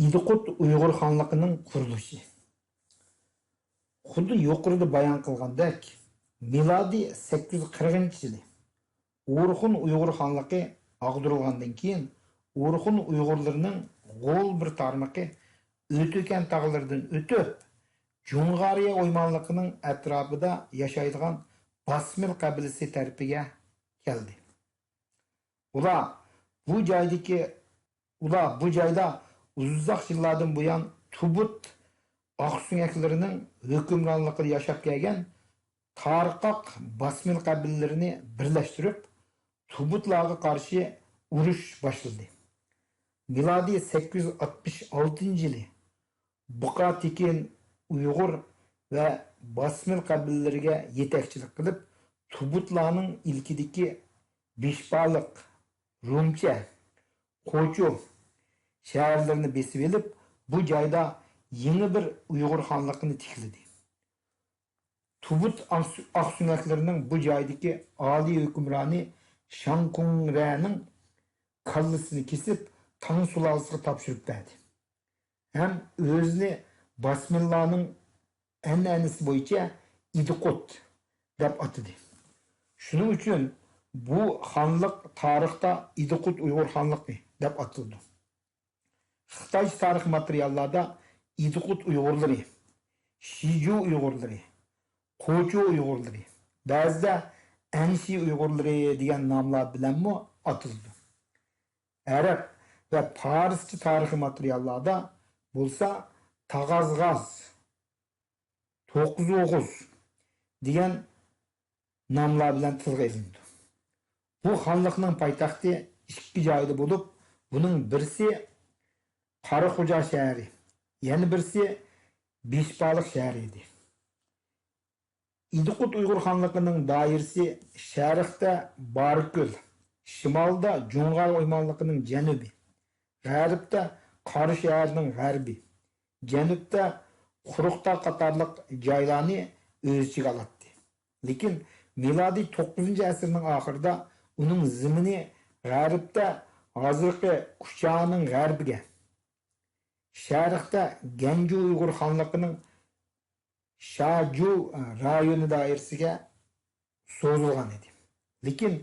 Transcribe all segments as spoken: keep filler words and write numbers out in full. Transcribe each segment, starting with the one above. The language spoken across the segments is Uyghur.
ئىدىقۇت ئۇيغۇر خانلىقىنىڭ قۇرۇلۇشى. خۇددى يۇقىرىدا بايان قىلغاندەك، مىلادىي سەككىز يۈز قىرىقىنچى يىلى ئورخۇن ئۇيغۇر خانلىقى ئاغدۇرۇلغاندىن كېيىن، ئورخۇن ئۇيغۇرلىرىنىڭ غول بىر تارمىقى ئۆتۈكەن تاغلىرىدىن ئۆتۈپ، جۇڭغارىيە ئويمانلىقىنىڭ ئەتراپىدا ياشايدىغان باسمىل قەبىلىسى تەرىپىگە كەلدى. ئۇلار بۇ جايدىكى، ئۇلار بۇ جايدا ئۇزاق يىللاردىن بۇيان تۇبۇت ئاقسۆڭەكلىرىنىڭ ھۆكۈمرانلىقىدا ياشاپ كەلگەن تارقاق باسمىل قەبىلىلىرىنى بىرلەشتۈرۈپ، تۇبۇتلارغا قارشى ئۇرۇش باشلىدى. مىلادىي سەككىز يۈز ئاتمىش ئالتىنچى يىلى بۇقا تېكىن ئۇيغۇر ۋە باسمىل قەبىلىلىرىگە يېتەكچىلىك قىلىپ، تۇبۇتلارنىڭ ئىلكىدىكى بىشپالىق، رۇمچە، قوچۇ شەھەرلىرىنى بېسىۋېلىپ، بۇ جايدا يېڭى بىر ئۇيغۇر خانلىقىنى تىكلىدى. تۇبۇت ئاقسۆ-، ئاقسۆڭەكلىرىنىڭ بۇ جايدىكى ئالىي ھۆكۈمرانى شاڭكۇڭرەنىڭ كاللىسىنى كېسىپ، تاڭ سۇلالىسىغا تاپشۇرۇپ بەردى ھەم ئۆزىنى باسمىللارنىڭ ئەنئەنىسى بويىچە ئىدىقۇت دەپ ئاتىدى. شۇنىڭ ئۈچۈن بۇ خانلىق تارىختا ئىدىقۇت ئۇيغۇر خانلىقى دەپ ئاتىلىدۇ. خىتايچە تارىخىي ماتېرىياللاردا ئىدىقۇت ئۇيغۇرلىرى، شىجۇ ئۇيغۇرلىرى، قوچۇ ئۇيغۇرلىرى، بەزىدە ئەنشى ئۇيغۇرلىرى دېگەن ناملار بىلەنمۇ ئاتىلىدۇ. ئەرەب ۋە پارسچە تارىخىي ماتېرىياللاردا بولسا تاغازغاز، توققۇز ئوغۇز دېگەن ناملار بىلەن تىلغا ئېلىنىدۇ. بۇ خانلىقنىڭ پايتەختى ئىككى جايدا بولۇپ، بۇنىڭ بىرسى قاراخوجا شەھىرى، يەنە بىرسى بىشپالىق شەھىرى ئىدى. ئىدىقۇت ئۇيغۇر خانلىقىنىڭ دائىرىسى شەرقتە بارىكۆل، شىمالدا جۇڭغار ئويمانلىقىنىڭ جەنۇبى، غەربتە قاراشەھەرنىڭ غەربى، جەنۇبتە قۇرۇقتاغ قاتارلىق جايلارنى ئۆز ئىچىگە ئالاتتى. لېكىن مىلادىي توققۇزىنچى ئەسىرنىڭ ئاخىرىدا ئۇنىڭ زېمىنى غەربتە ھازىرقى كۇچانىڭ غەربىگە، شەرقتە گەنجۇ ئۇيغۇر خانلىقىنىڭ شاجۇ رايونى دائىرىسىگە سوزۇلغان ئىدى. لېكىن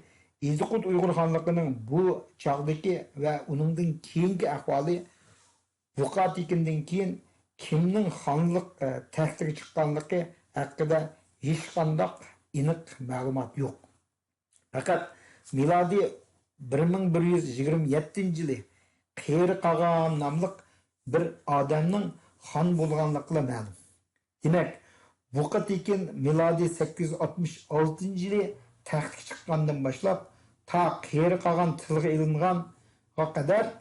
ئىدىقۇت ئۇيغۇر خانلىقىنىڭ بۇ چاغدىكى ۋە ئۇنىڭدىن كېيىنكى ئەھۋالى بۇقا تېكىندىن كېيىن كىمنىڭ خانلىق، ئە، تەختىگە چىققانلىقى ھەققىدە ھېچقانداق ئېنىق مەلۇمات يوق. پەقەت مىلادىي بىر مىڭ بىر يۈز يىگىرمە يەتتىنچى يىلى قېرى قاغان ناملىق بىر ئادەمنىڭ خان بولغانلىقىلا مەلۇم. دېمەك، بۇقا تېكىن مىلادىي سەككىز يۈز ئاتمىش ئالتىنچى يىلى تەختكە چىققاندىن باشلاپ، تا قېرى قاغان تىلغا ئېلىنغانغا قەدەر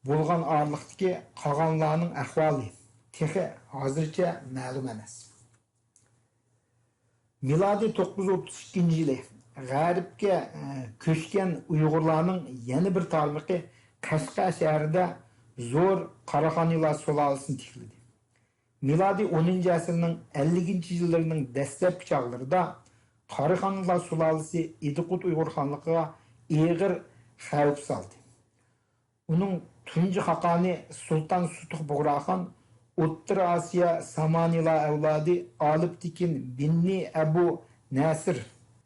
بولغان ئارىلىقتىكى قاغانلارنىڭ ئەھۋالى تېخى ھازىرچە مەلۇم ئەمەس. مىلادىي توققۇز يۈز ئوتتۇز ئىككىنچى يىلى غەربكە، ئە، كۆچكەن ئۇيغۇرلارنىڭ يەنە بىر تارمىقى قەشقەر شەھىرىدە زور قاراخانىيلار سۇلالىسىنى تىكلىدى. مىلادىي ئونىنچى ئەسىرنىڭ ئەللىكىنچى يىللىرىنىڭ دەسلەپكى چاغلىرىدا قاراخانىيلار سۇلالىسى ئىدىقۇت ئۇيغۇر خانلىقىغا ئېغىر خەۋپ سالدى. ئۇنىڭ تۇنجى خاقانى سۇلتان سۇتۇق بۇغراخان ئوتتۇرا ئاسىيا سامانىيلار ئەۋلادى ئالىپتېكىن بىننى ئەبۇ نەسىر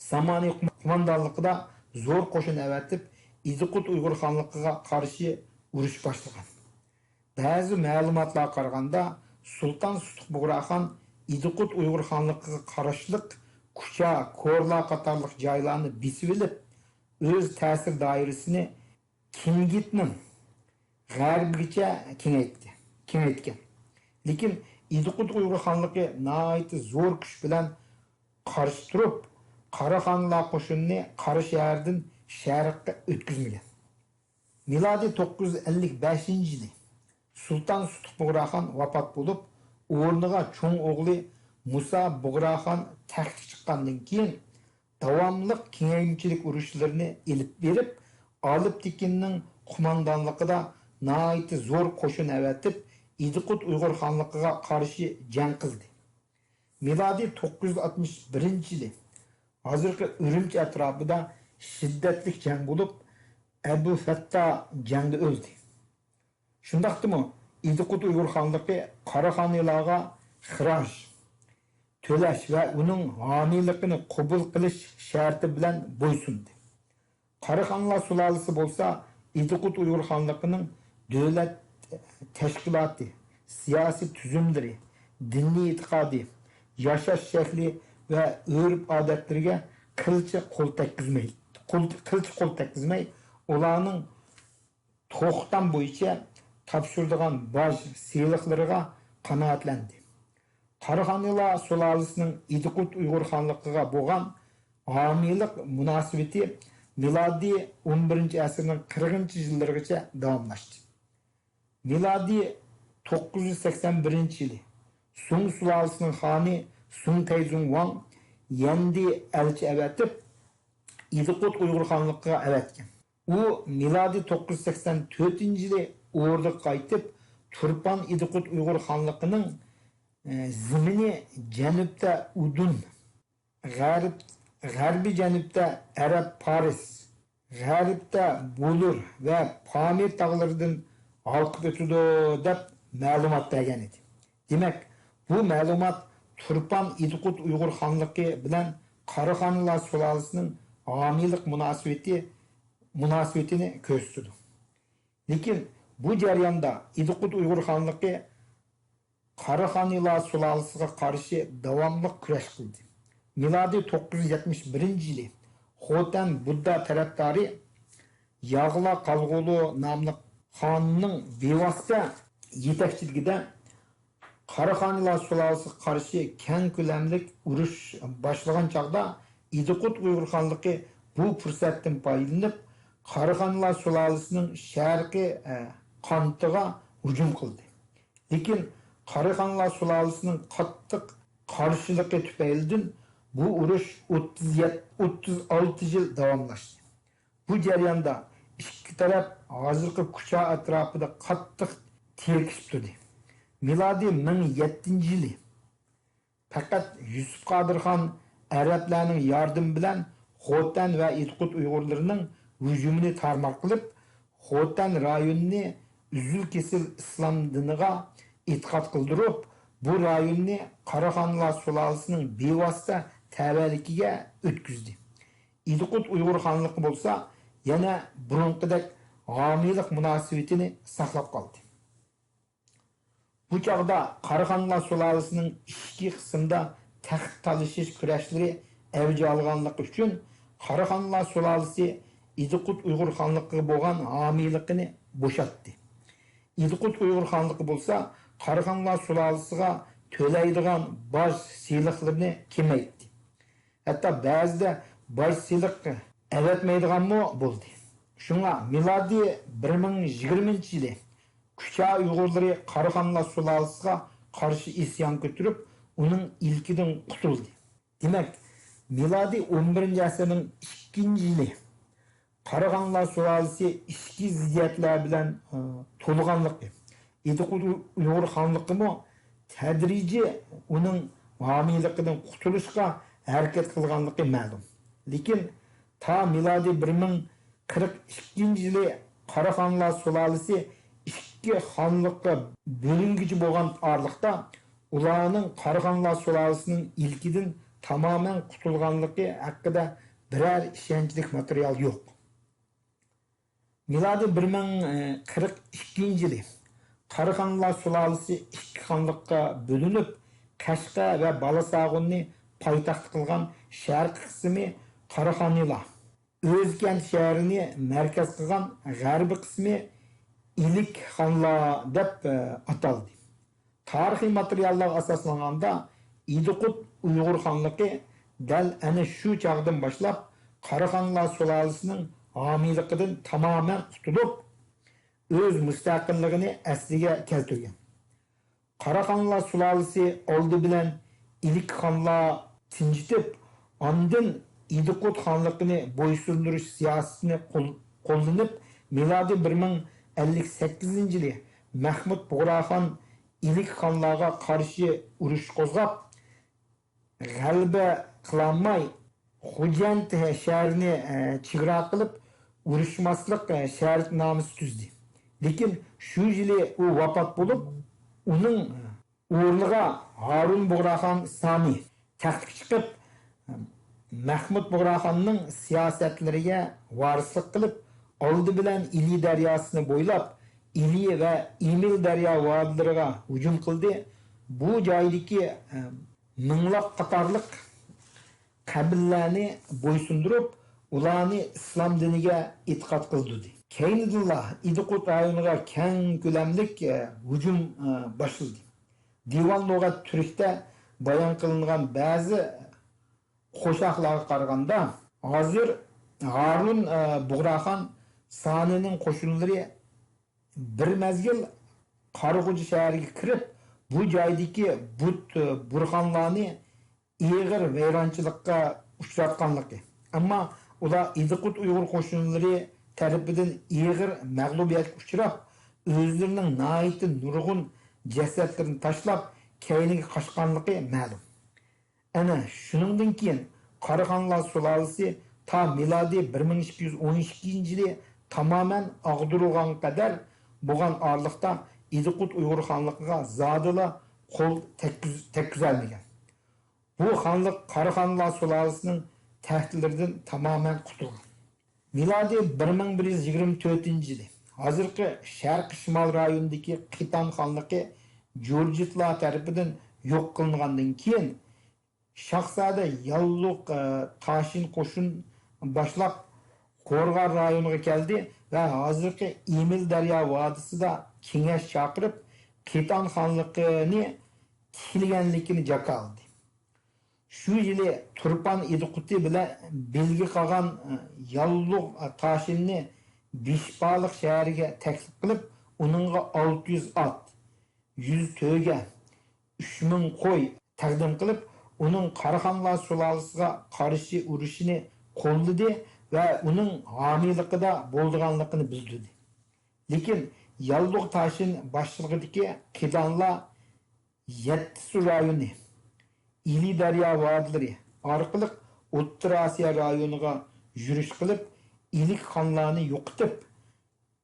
سامانىي قوماندانلىقىدا زور قوشۇن ئەۋەتىپ، ئىدىقۇت ئۇيغۇر خانلىقىغا قارشى ئۇرۇش باشلىغان. بەزى مەلۇماتلارغا قارىغاندا، سۇلتان سۇتۇق بۇغراخان ئىدىقۇت ئۇيغۇر خانلىقىغا قاراشلىق كۇچا، كورلا قاتارلىق جايلارنى بېسىۋېلىپ، ئۆز تەسىر دائىرىسىنى كىنگىتنىڭ غەربىگىچە كېڭەيتتى، كېڭەيتكەن. لېكىن ئىدىقۇت ئۇيغۇر خانلىقى ناھايىتى زور كۈچ بىلەن قارشى تۇرۇپ، قاراخانلار قوشۇنىنى قاراشەھەردىن شەرققە ئۆتكۈزمىگەن. مىلادىي توققۇز يۈز ئەللىك بەشىنچى يىلى سۇلتان سۇتۇق بۇغراخان ۋاپات بولۇپ، ئورنىغا چوڭ ئوغلى مۇسا بۇغراخان تەختكە چىققاندىن كېيىن، داۋاملىق كېڭەيمىچىلىك ئۇرۇشلىرىنى ئېلىپ بېرىپ، ئالىپ تېكىننىڭ قوماندانلىقىدا ناھايىتى زور قوشۇن ئەۋەتىپ، ئىدىقۇت ئۇيغۇر خانلىقىغا قارشى جەڭ قىلدى. مىلادىي توققۇز يۈز ئاتمىش بىرىنچى يىلى ھازىرقى ئۈرۈمچى ئەتراپىدا شىددەتلىك جەڭ بولۇپ، ئەبۇ فەتتا جەڭدە ئۆلدى. شۇنداقتىمۇ ئىدىقۇت ئۇيغۇر خانلىقى قاراخانىيلارغا خىراج تۆلەش ۋە ئۇنىڭ ھامىيلىقىنى قوبۇل قىلىش شەرتى بىلەن بويسۇندى. قاراخانلار سۇلالىسى بولسا ئىدىقۇت ئۇيغۇر خانلىقىنىڭ دۆلەت تەشكىلاتى، سىياسىي تۈزۈملىرى، دىنىي ئېتىقادى، ياشاش شەكلى ۋە ئۆرپ-ئادەتلىرىگە قىلچە قول تەگكۈزمەي، قول، قىلچە قول تەگكۈزمەي، ئۇلارنىڭ توختام بويىچە تاپشۇرىدىغان باج سېلىقلىرىغا قانائەتلەندى. قاراخانىيلار سۇلالىسىنىڭ ئىدىقۇت ئۇيغۇر خانلىقىغا بولغان ھامىيلىق مۇناسىۋىتى مىلادىي ئون بىرىنچى ئەسىرنىڭ قىرىقىنچى يىللىرىغىچە داۋاملاشتى. مىلادىي توققۇز يۈز سەكسەن بىرىنچى يىلى سۇڭ سۇلالىسىنىڭ خانى سۇڭ تەيزۇڭ ۋاڭ يەندى ئەلچى ئەۋەتىپ، ئىدىقۇت ئۇيغۇر خانلىقىغا ئەۋەتكەن. ئۇ مىلادىي توققۇز يۈز سەكسەن تۆتىنچى يىلى ئوردىغا قايتىپ، تۇرپان ئىدىقۇت ئۇيغۇر خانلىقىنىڭ، ئە، زېمىنى جەنۇبتا ئۇدۇن، غەرب، غەربىي جەنۇبتا ئەرەب پارس، غەربتە بۇلۇر ۋە پامىر تاغلىرىدىن ھالقىپ ئۆتىدۇ، دەپ مەلۇمات بەرگەن ئىدى. دېمەك، بۇ مەلۇمات تۇرپان ئىدىقۇت ئۇيغۇر خانلىقى بىلەن قاراخانىيلار سۇلالىسىنىڭ ھامىيلىق مۇناسىۋىتى، مۇناسىۋىتىنى كۆرسىتىدۇ. لېكىن بۇ جەرياندا ئىدىقۇت ئۇيغۇر خانلىقى قاراخانىيلار سۇلالىسىغا قارشى داۋاملىق كۈرەش قىلدى. مىلادىي توققۇز يۈز يەتمىش بىرىنچى يىلى خوتەن بۇددا تەرەپدارى ياغلا قالغۇلۇ ناملىق خاننىڭ بىۋاسىتە يېتەكچىلىكىدە قاراخانىيلار سۇلالىسىغا قارشى كەڭ كۆلەملىك ئۇرۇش باشلىغان چاغدا، ئىدىقۇت ئۇيغۇر خانلىقى بۇ پۇرسەتتىن پايدىلىنىپ، قاراخانىيلار سۇلالىسىنىڭ شەرقىي، ئە، قانىتىغا ھۇجۇم قىلدى. لېكىن قاراخانلار سۇلالىسىنىڭ قاتتىق قارشىلىقى تۈپەيلىدىن بۇ ئۇرۇش ئوتتۇز يەتتە، ئوتتۇز ئالتە يىل داۋاملاشتى. بۇ جەرياندا ئىككى تەرەپ ھازىرقى كۇچا ئەتراپىدا قاتتىق تىركىشىپ تۇردى. مىلادىي مىڭ يەتتىنچى يىلى پەقەت يۈسۈپ قادىر خان ئەرەبلەرنىڭ ياردىمى بىلەن خوتەن ۋە ئىدىقۇت ئۇيغۇرلىرىنىڭ ھۇجۇمىنى تارمار قىلىپ، خوتەن رايونىنى ئۈزۈل-كېسىل ئىسلام دىنىغا ئېتىقاد قىلدۇرۇپ، بۇ رايوننى قاراخانلار سۇلالىسىنىڭ بىۋاسىتە تەۋەلىكىگە ئۆتكۈزدى. ئىدىقۇت ئۇيغۇر خانلىقى بولسا يەنە بۇرۇنقىدەك ھامىيلىق مۇناسىۋىتىنى ساقلاپ قالدى. بۇ چاغدا قاراخانلار سۇلالىسىنىڭ ئىچكى قىسمىدا تەخت تالىشىش كۈرەشلىرى ئەۋج ئالغانلىقى ئۈچۈن، قاراخانلار سۇلالىسى ئىدىقۇت ئۇيغۇر خانلىقىغا بولغان ھامىيلىقىنى بوشاتتى. ئىدىقۇت ئۇيغۇر خانلىقى بولسا قاراخانلار سۇلالىسىغا تۆلەيدىغان باج سېلىقلىرىنى كېمەيتتى. ھەتتا بەزىدە باج سېلىق ئەۋەتمەيدىغانمۇ بولدى. شۇڭا مىلادىي بىر مىڭ يىگىرمىنچى يىلى كۇچا ئۇيغۇرلىرى قاراخانلار سۇلالىسىغا قارشى ئىسيان كۆتۈرۈپ، ئۇنىڭ ئىلكىدىن قۇتۇلدى. دېمەك، مىلادىي ئون بىرىنچى ئەسىرنىڭ ئىككىنچى يىلى قاراخانلار سۇلالىسى ئىچكى زىددىيەتلەر بىلەن، ئى، تولغانلىقى، ئىدىقۇت ئۇيغۇر خانلىقىمۇ تەدرىجىي ئۇنىڭ ھامىيلىقىدىن قۇتۇلۇشقا ھەرىكەت قىلغانلىقى مەلۇم. لېكىن تا مىلادىي بىر مىڭ قىرىق ئىككىنچى يىلى قاراخانلار سۇلالىسى ئىككى خانلىققا بۆلۈنگۈچى بولغان ئارىلىقتا، ئۇلارنىڭ قاراخانلار سۇلالىسىنىڭ ئىلكىدىن تامامەن قۇتۇلغانلىقى ھەققىدە بىرەر ئىشەنچلىك ماتېرىيال يوق. مىلادىي بىر مىڭ قىرىق ئىككىنچى يىلى قاراخانلار سۇلالىسى ئىككى خانلىققا بۆلۈنۈپ، قەشقەر ۋە بالاساغۇننى پايتەخت قىلغان شەرقىي قىسمى قاراخانىيلار، ئۆزكەنت شەھىرىنى مەركەز قىلغان غەربىي قىسمى ئىلىك خانلار دەپ، ئە، ئاتالدى. تارىخىي ماتېرىياللارغا ئاساسلانغاندا، ئىدىقۇت ئۇيغۇر خانلىقى دەل ئەنە شۇ چاغدىن باشلاپ قاراخانلار سۇلالىسىنىڭ ھامىيلىقىدىن تامامەن قۇتۇلۇپ، ئۆز مۇستەقىللىقىنى ئەسلىگە كەلتۈرگەن. قاراخانلار سۇلالىسى ئالدى بىلەن ئىلىك خانلار تىنجىتىپ، ئاندىن ئىدىقۇت خانلىقىنى بويسۇندۇرۇش سىياسىتىنى قول-، قوللىنىپ، مىلادىي بىر مىڭ ئەللىك سەككىزىنچى يىلى مەخمۇت بۇغراخان ئىلىك خانلارغا قارشى ئۇرۇش قوزغاپ، غەلىبە قىلالماي، خوجەنت شەھىرىنى، ئە، چېگرا قىلىپ، ئۇرۇشماسلىق، ئە، شەرتنامىسى تۈزدى. لېكىن شۇ يىلى ئۇ ۋاپات بولۇپ، ئۇنىڭ ئورنىغا ھارۇن بۇغراخان سانى تەختكە چىقىپ، مەخمۇت بۇغراخاننىڭ سىياسەتلىرىگە ۋارىسلىق قىلىپ، ئالدى بىلەن ئىلى دەرياسىنى بويلاپ، ئىلى ۋە ئېمىل دەريا ۋادىلىرىغا ھۇجۇم قىلدى. بۇ جايدىكى، ئە، مىڭلاق قاتارلىق قەبىلىلەرنى بويسۇندۇرۇپ، ئۇلارنى ئىسلام دىنىگە ئېتىقاد قىلدۇردى. كەينىدىنلا ئىدىقۇت رايونىغا كەڭ كۆلەملىك، ئە، ھۇجۇم، ئە، باشلىدى. دىۋان لۇغەت تۈركتە بايان قىلىنغان بەزى قوشاقلارغا قارىغاندا، ھازىر ھارۇن، ئە، بۇغراخان سانىنىڭ قوشۇنلىرى بىر مەزگىل قارىغۇجا شەھىرىگە كىرىپ، بۇ جايدىكى بۇت، ئە، بۇرخانلارنى ئېغىر ۋەيرانچىلىققا ئۇچراتقانلىقى، ئەمما ئۇلار ئىدىقۇت ئۇيغۇر قوشۇنلىرى تەرىپىدىن ئېغىر مەغلۇبىيەتكە ئۇچراپ، ئۆزلىرىنىڭ ناھايىتى نۇرغۇن جەسەتلىرىنى تاشلاپ، كەينىگە قاچقانلىقى مەلۇم. ئەنە شۇنىڭدىن كېيىن قاراخانلار سۇلالىسى تا مىلادىي بىر مىڭ ئىككى يۈز ئون ئىككىنچى يىلى تامامەن ئاغدۇرۇلغانغا قەدەر بولغان ئارىلىقتا ئىدىقۇت ئۇيغۇر خانلىقىغا زادىلا قول تەگكۈز-، تەگكۈزەلمىگەن. بۇ خانلىق قاراخانلار سۇلالىسىنىڭ تەھدىتلىرىدىن تامامەن قۇتۇلغان. مىلادىي بىر مىڭ بىر يۈز يىگىرمە تۆتىنچى يىلى ھازىرقى شەرقىي شىمال رايونىدىكى قىتان خانلىقى جۇرجىتلار تەرىپىدىن يوق قىلىنغاندىن كېيىن، شاھزادە ياللۇغ، ئە، تاشىن قوشۇن باشلاپ، قورغان رايونىغا كەلدى ۋە ھازىرقى ئېمىل دەريا ۋادىسىدا كېڭەش چاقىرىپ، قىتان خانلىقىنى تىكلىگەنلىكىنى جاكارلىدى. شۇ يىلى تۇرپان ئىدىقۇتى بىلەن بىلگە قالغان، ئە، ياللۇغ، ئە، تاشىننى بىشپالىق شەھىرىگە تەكلىپ قىلىپ، ئۇنىڭغا ئالتە يۈز ئات، يۈز تۆگە، ئۈچ مىڭ قوي تەقدىم قىلىپ، ئۇنىڭ قاراخانلار سۇلالىسىغا قارشى ئۇرۇشىنى قوللىدى ۋە ئۇنىڭ ھامىيلىقىدا بولىدىغانلىقىنى بىلدۈردى. لېكىن ياللۇغ تاشىن باشچىلىقىدىكى قىدانلار يەتتىسۇ رايونى، ئىلى دەريا ۋادىلىرى ئارقىلىق ئوتتۇرا ئاسىيا رايونىغا يۈرۈش قىلىپ، ئىلىك خانلارنى يوقىتىپ،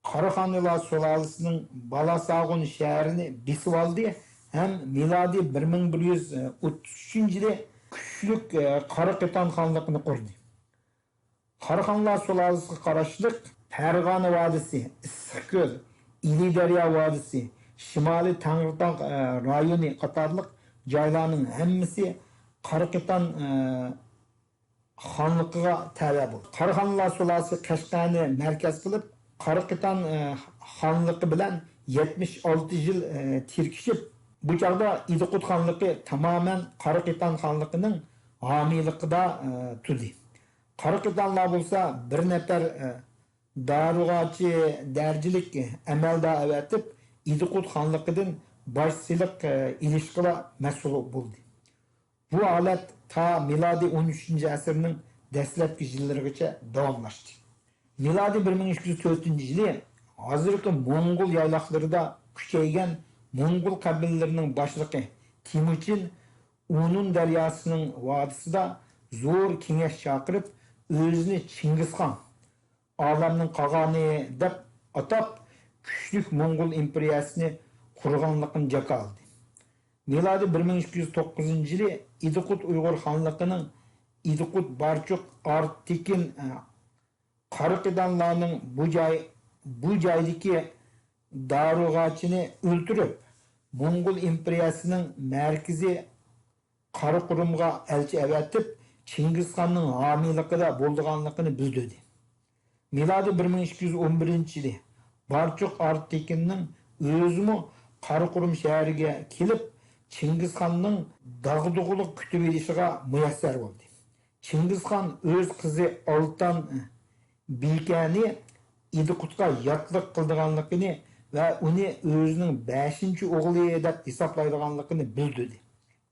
قاراخانلار سۇلالىسىنىڭ بالاساغۇن شەھىرىنى بېسىۋالدى ھەم مىلادىي بىر مىڭ بىر يۈز ئوتتۇز ئۈچىنچى يىلى كۈچلۈك، ئە، قارا قىتان خانلىقىنى قۇردى. قاراخانلار سۇلالىسىگە قاراشلىق پەرغانە ۋادىسى، ئىسسىقكۆل، ئىلى دەريا ۋادىسى، شىمالىي تەڭرىتاغ، ئە، رايونى قاتارلىق جايلارنىڭ ھەممىسى قارا قىتان، ئە، خانلىقىغا تەۋە بولدى. قاراخانلار سۇلالىسى قەشقەرنى مەركەز قىلىپ، قارا قىتان، ئە، خانلىقى بىلەن يەتمىش ئالتە يىل، ئە، تىركىشىپ، بۇ چاغدا ئىدىقۇت خانلىقى تامامەن قارا قىتان خانلىقىنىڭ ھامىيلىقىدا، ئە، تۇردى. قارا قىتانلار بولسا بىر نەپەر، ئە، دارۇغاچى دەرىجىلىك ئەمەلدار ئەۋەتىپ، ئىدىقۇت خانلىقىدىن باج سېلىق، ئە، ئېلىشقىلا مەسئۇل بولدى. بۇ ھالەت تا مىلادىي ئون ئۈچىنچى ئەسىرنىڭ دەسلەپكى يىللىرىغىچە داۋاملاشتى. مىلادىي بىر مىڭ ئىككى يۈز تۆتىنچى يىلى ھازىرقى موڭغۇل يايلاقلىرىدا كۈچەيگەن موڭغۇل قەبىلىلىرىنىڭ باشلىقى تېمۇچىن ئۇنۇن دەرياسىنىڭ ۋادىسىدا زور كېڭەش چاقىرىپ، ئۆزىنى چىڭگىزخان، ئالەمنىڭ قاغانى دەپ ئاتاپ، كۈچلۈك موڭغۇل ئىمپېرىيەسىنى قۇرغانلىقىنى جاكارلىدى. مىلادىي بىر مىڭ ئىككى يۈز توققۇزىنچى يىلى ئىدىقۇت ئۇيغۇر خانلىقىنىڭ ئىدىقۇت بارچۇق ئارتېكىن، ئە، قارا قىتانلارنىڭ بۇ جاي، بۇ جايدىكى دارۇغاچىنى ئۆلتۈرۈپ، موڭغۇل ئىمپېرىيەسىنىڭ مەركىزى قاراقۇرۇمغا ئەلچى ئەۋەتىپ، چىڭگىزخاننىڭ ھامىيلىقىدا بولىدىغانلىقىنى بىلدۈردى. مىلادىي بىر مىڭ ئىككى يۈز ئون بىرىنچى يىلى بارچۇق ئارتېكىننىڭ ئۆزىمۇ قاراقۇرۇم شەھىرىگە كېلىپ، چىڭگىزخاننىڭ داغدۇغىلىق كۈتۈۋېلىشىغا مۇيەسسەر بولدى. چىڭگىزخان ئۆز قىزى ئالتان بىكەنى ئىدىقۇتقا ياتلىق قىلىدىغانلىقىنى ۋە ئۇنى ئۆزىنىڭ بەشىنچى ئوغلى دەپ ھېسابلايدىغانلىقىنى بىلدۈردى.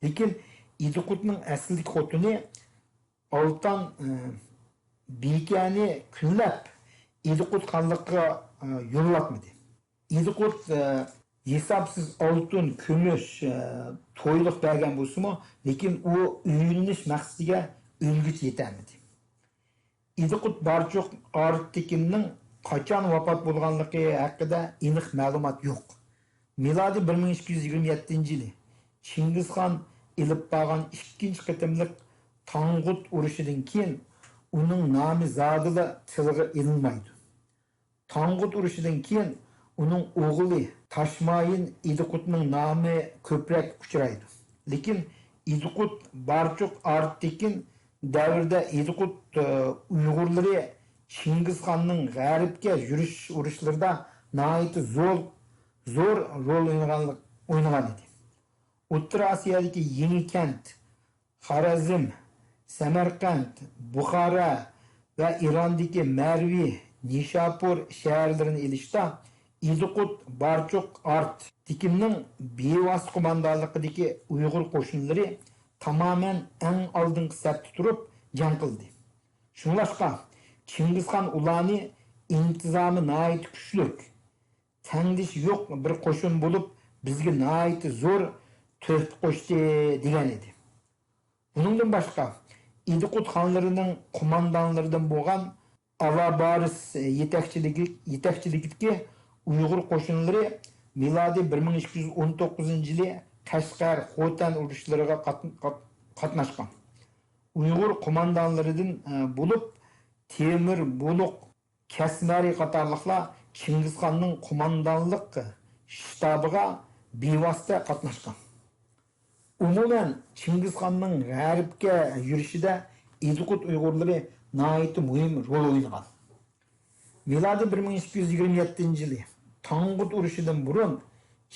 لېكىن ئىدىقۇتنىڭ ئەسلىدىكى خوتۇنى ئالتان، ئى، بىكەنى كۈنلەپ ئىدىقۇت خانلىقىغا، ئى، يوللاتمىدى. ئىدىقۇت، ئى، ھېسابسىز ئالتۇن، كۈمۈش، ئى، تويلۇق بەرگەن بولسىمۇ، لېكىن ئۇ ئۆيلىنىش مەقسىتىگە ئۆلگۈچە يېتەلمىدى. ئىدىقۇت بارچۇق ئارتېكىننىڭ قاچان ۋاپات بولغانلىقى ھەققىدە ئېنىق مەلۇمات يوق. مىلادىي بىر مىڭ ئىككى يۈز يىگىرمە يەتتىنچى يىلى چىڭگىزخان ئېلىپ بارغان ئىككىنچى قېتىملىق تاڭغۇت ئۇرۇشىدىن كېيىن ئۇنىڭ نامى زادىلا تىلغا ئېلىنمايدۇ. تاڭغۇت ئۇرۇشىدىن كېيىن ئۇنىڭ ئوغلى تاشمايىن ئىدىقۇتنىڭ نامى كۆپرەك ئۇچرايدۇ. لېكىن ئىدىقۇت بارچۇق ئارتېكىن دەۋرىدە ئىدىقۇت، ئە، ئۇيغۇرلىرى چىڭگىزخاننىڭ غەربكە يۈرۈش ئۇرۇشلىرىدا ناھايىتى زور، زور رول ئوينىغانلىق، ئوينىغان ئىدى. ئوتتۇرا ئاسىيادىكى يېڭىكەنت، خارەزم، سەمەرقەنت، بۇخارا ۋە ئىراندىكى مەرۋى، نىشاپۇر شەھەرلىرىنى ئېلىشتا ئىدىقۇت بارچۇق ئارت تېكىننىڭ بىۋاسىتە قوماندانلىقىدىكى ئۇيغۇر قوشۇنلىرى تامامەن ئەڭ ئالدىنقى سەپتە تۇرۇپ جەڭ قىلدى. شۇڭلاشقا، چىڭگىزخان ئۇلارنى ئىنتىزامى ناھايىتى كۈچلۈك، تەڭدىشى يوق بىر قوشۇن بولۇپ، بىزگە ناھايىتى زور تۆھپە قوشتى، دېگەن ئىدى. بۇنىڭدىن باشقا، ئىدىقۇت خانلىرىنىڭ قوماندانلىرىدىن بولغان ئالابارىس يېتەكچىلىكى، يېتەكچىلىكىدىكى ئۇيغۇر قوشۇنلىرى مىلادىي بىر مىڭ ئىككى يۈز ئون توققۇزىنچى يىلى قەشقەر، خوتەن ئۇرۇشلىرىغا قات-، قات-، قاتناشقان. ئۇيغۇر قوماندانلىرىدىن، ئە، بولۇپ تېمىر بۇلۇق، كەسمەرى قاتارلىقلار چىڭگىزخاننىڭ قوماندانلىق شتابىغا بىۋاسىتە قاتناشقان. ئومۇمەن، چىڭگىزخاننىڭ غەربكە يۈرۈشىدە ئىدىقۇت ئۇيغۇرلىرى ناھايىتى مۇھىم رول ئوينىغان. مىلادىي بىر مىڭ ئىككى يۈز يىگىرمە يەتتىنچى يىلى تاڭغۇت ئۇرۇشىدىن بۇرۇن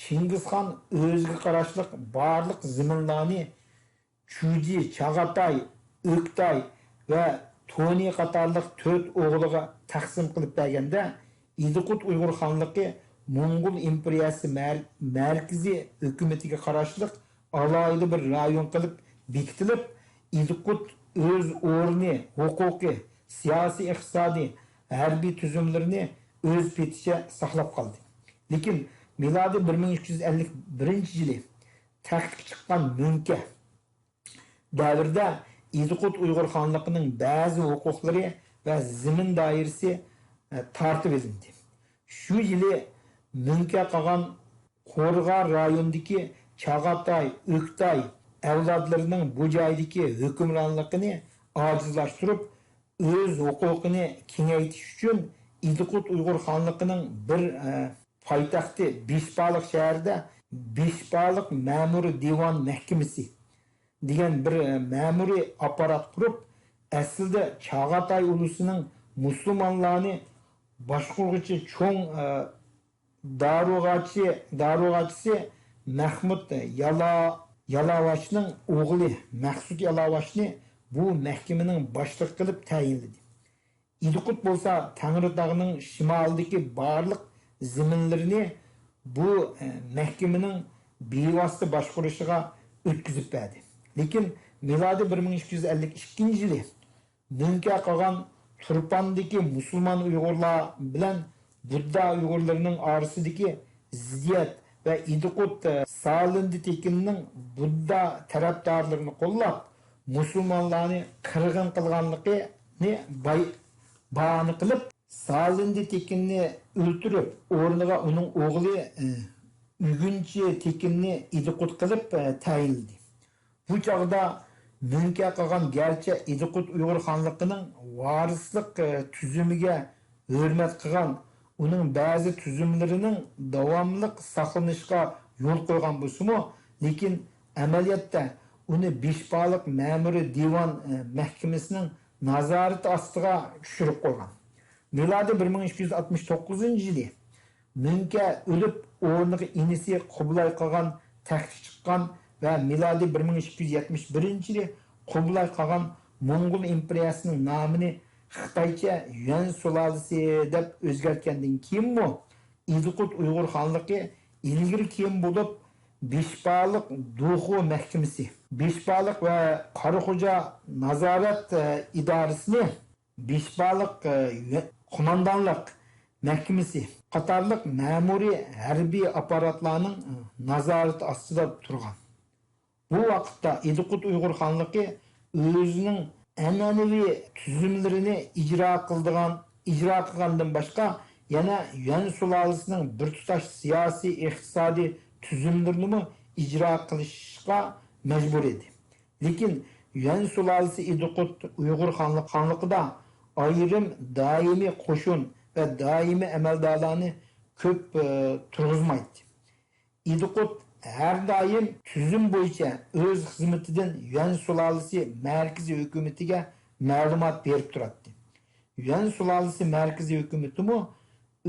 چىڭگىزخان ئۆزىگە قاراشلىق بارلىق زېمىنلارنى چۈجى، چاغاتاي، ئۆكتاي ۋە تونى قاتارلىق تۆت ئوغلىغا تەقسىم قىلىپ بەرگەندە، ئىدىقۇت ئۇيغۇر خانلىقى موڭغۇل ئىمپېرىيەسى مەر-، مەركىزىي ھۆكۈمىتىگە قاراشلىق ئالاھىدە بىر رايون قىلىپ بېكىتىلىپ، ئىدىقۇت ئۆز ئورنى، ھوقۇقى، سىياسىي، ئىقتىسادىي، ھەربىي تۈزۈملىرىنى ئۆز پېتىچە ساقلاپ قالدى. لېكىن مىلادىي بىر مىڭ ئىككى يۈز ئەللىك بىرىنچى يىلى تەختكە چىققان مۆڭكە دەۋرىدە ئىدىقۇت ئۇيغۇر خانلىقىنىڭ بەزى ھوقۇقلىرى ۋە زېمىن دائىرىسى، ئە، تارتىۋېلىندى. شۇ يىلى مۆڭكە قاغان قورغا رايونىدىكى چاغاتاي، ئۆكتاي ئەۋلادلىرىنىڭ بۇ جايدىكى ھۆكۈمرانلىقىنى ئاجىزلاشتۇرۇپ، ئۆز ھوقۇقىنى كېڭەيتىش ئۈچۈن ئىدىقۇت ئۇيغۇر خانلىقىنىڭ بىر، ئە، پايتەختى بېشبالىق شەھىرىدە بېشبالىق مەمۇرىي دىۋان مەھكىمىسى دېگەن بىر، ئە، مەمۇرىي ئاپپارات قۇرۇپ، ئەسلىدە چاغاتاي ئۇلۇسىنىڭ مۇسۇلمانلارنى باشقۇرغۇچى چوڭ، ئە، دارۇغاچى، دارۇغاچىسى مەخمۇت يالا-، يالاۋاشنىڭ ئوغلى مەخسۇت يالاۋاشنى بۇ مەھكىمىنىڭ باشلىقى قىلىپ تەيىنلىدى. ئىدىقۇت بولسا تەڭرىتاغنىڭ شىمالىدىكى بارلىق زېمىنلىرىنى بۇ، ئە، مەھكىمىنىڭ بىۋاسىتە باشقۇرۇشىغا ئۆتكۈزۈپ بەردى. لېكىن مىلادىي بىر مىڭ ئىككى يۈز ئەللىك ئىككىنچى يىلى مۆڭكە قالغان تۇرپاندىكى مۇسۇلمان ئۇيغۇرلار بىلەن بۇددا ئۇيغۇرلىرىنىڭ ئارىسىدىكى زىددىيەت ۋە ئىدىقۇت، ئە، سالىندى تېكىننىڭ بۇددا تەرەپدارلىرىنى قوللاپ، مۇسۇلمانلارنى قىرغىن قىلغانلىقىنى باي-، باھانە قىلىپ، سالىندى تېكىننى ئۆلتۈرۈپ، ئورنىغا ئۇنىڭ ئوغلى، ئە، ئۈگۈنچى تېكىننى ئىدىقۇت قىلىپ، ئە، تەيىنلىدى. بۇ چاغدا مۆڭكە قاغان گەرچە ئىدىقۇت ئۇيغۇر خانلىقىنىڭ ۋارىسلىق، ئە، تۈزۈمىگە ھۆرمەت قىلغان، ئۇنىڭ بەزى تۈزۈملىرىنىڭ داۋاملىق ساقلىنىشىغا يول قويغان بولسىمۇ، لېكىن ئەمەلىيەتتە ئۇنى بېشبالىق مەمۇرىي دىۋان، ئە، مەھكىمىسىنىڭ نازارىتى ئاستىغا چۈشۈرۈپ قويغان. مىلادىي بىر مىڭ ئىككى يۈز ئاتمىش توققۇزىنچى يىلى مۆڭكە ئۆلۈپ، ئورنىغا ئىنىسى قۇبلاي قاغان تەختكە چىققان ۋە مىلادىي بىر مىڭ ئىككى يۈز يەتمىش بىرىنچى يىلى قۇبلاي قاغان موڭغۇل ئىمپېرىيەسىنىڭ نامىنى خىتايچە يۈەن سۇلالىسى دەپ ئۆزگەرتكەندىن كېيىنمۇ، ئىدىقۇت ئۇيغۇر خانلىقى ئىلگىرى كېيىن بولۇپ، بېشبالىق دۇخۇ مەھكىمىسى، بېشبالىق ۋە قاراخوجا نازارەت، ئە، ئىدارىسىنى، بېشبالىق، ئە، قوماندانلىق مەھكىمىسى قاتارلىق مەمۇرىي ھەربىي ئاپپاراتلارنىڭ، ئە، نازارىتى ئاستىدا تۇرغان. بۇ ۋاقىتتا ئىدىقۇت ئۇيغۇر خانلىقى ئۆزىنىڭ ئەنئەنىۋى تۈزۈملىرىنى ئىجرا قىلىدىغان ئىجرا قىلغاندىن باشقا، يەنە يۈەن سۇلالىسىنىڭ بىر تۇتاش سىياسىي، ئىقتىسادىي تۈزۈملىرىنىمۇ ئىجرا قىلىشقا مەجبۇر ئىدى. لېكىن يۈەن سۇلالىسى ئىدىقۇت ئۇيغۇر خانلىق-، خانلىقىدا ئايرىم دائىمىي قوشۇن ۋە دائىمىي ئەمەلدارلارنى كۆپ، ئى، تۇرغۇزمايتتى. ئىدىقۇت ھەر دائىم تۈزۈم بويىچە ئۆز خىزمىتىدىن يۈەن سۇلالىسى مەركىزىي ھۆكۈمىتىگە مەلۇمات بېرىپ تۇراتتى. يۈەن سۇلالىسى مەركىزىي ھۆكۈمىتىمۇ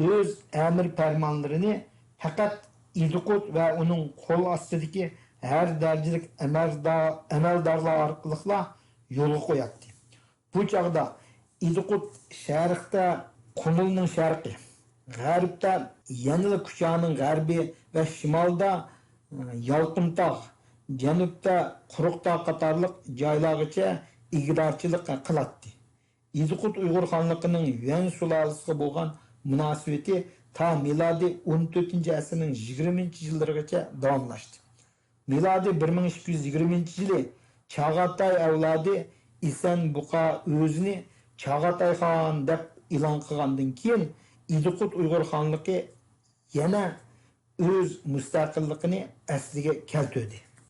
ئۆز ئەمىر پەرمانلىرىنى پەقەت ئىدىقۇت ۋە ئۇنىڭ قول ئاستىدىكى ھەر دەرىجىلىك ئەمەلدا-، ئەمەلدارلار ئارقىلىقلا يولغا قوياتتى. بۇ چاغدا ئىدىقۇت شەرقتە قۇمۇلنىڭ شەرقى، غەربتە يەنىلا كۇچانىڭ غەربى ۋە شىمالدا، ئى، يالقۇنتاغ، جەنۇبتا قۇرۇقتاغ قاتارلىق جايلارغىچە ئىگىدارچىلىق قىلاتتى. ئىدىقۇت ئۇيغۇر خانلىقىنىڭ يۈەن سۇلالىسىغا بولغان مۇناسىۋىتى تا مىلادىي ئون تۆتىنچى ئەسىرنىڭ يىگىرمىنچى يىللىرىغىچە داۋاملاشتى. مىلادىي بىر مىڭ ئىككى يۈز يىگىرمىنچى يىلى چاغاتاي ئەۋلادى ئىسەن بۇقا ئۆزىنى چاغاتاي خان دەپ ئېلان قىلغاندىن كېيىن، ئىدىقۇت ئۇيغۇر خانلىقى يەنە ئۆز مۇستەقىللىقىنى ئەسلىگە كەلتۈردى.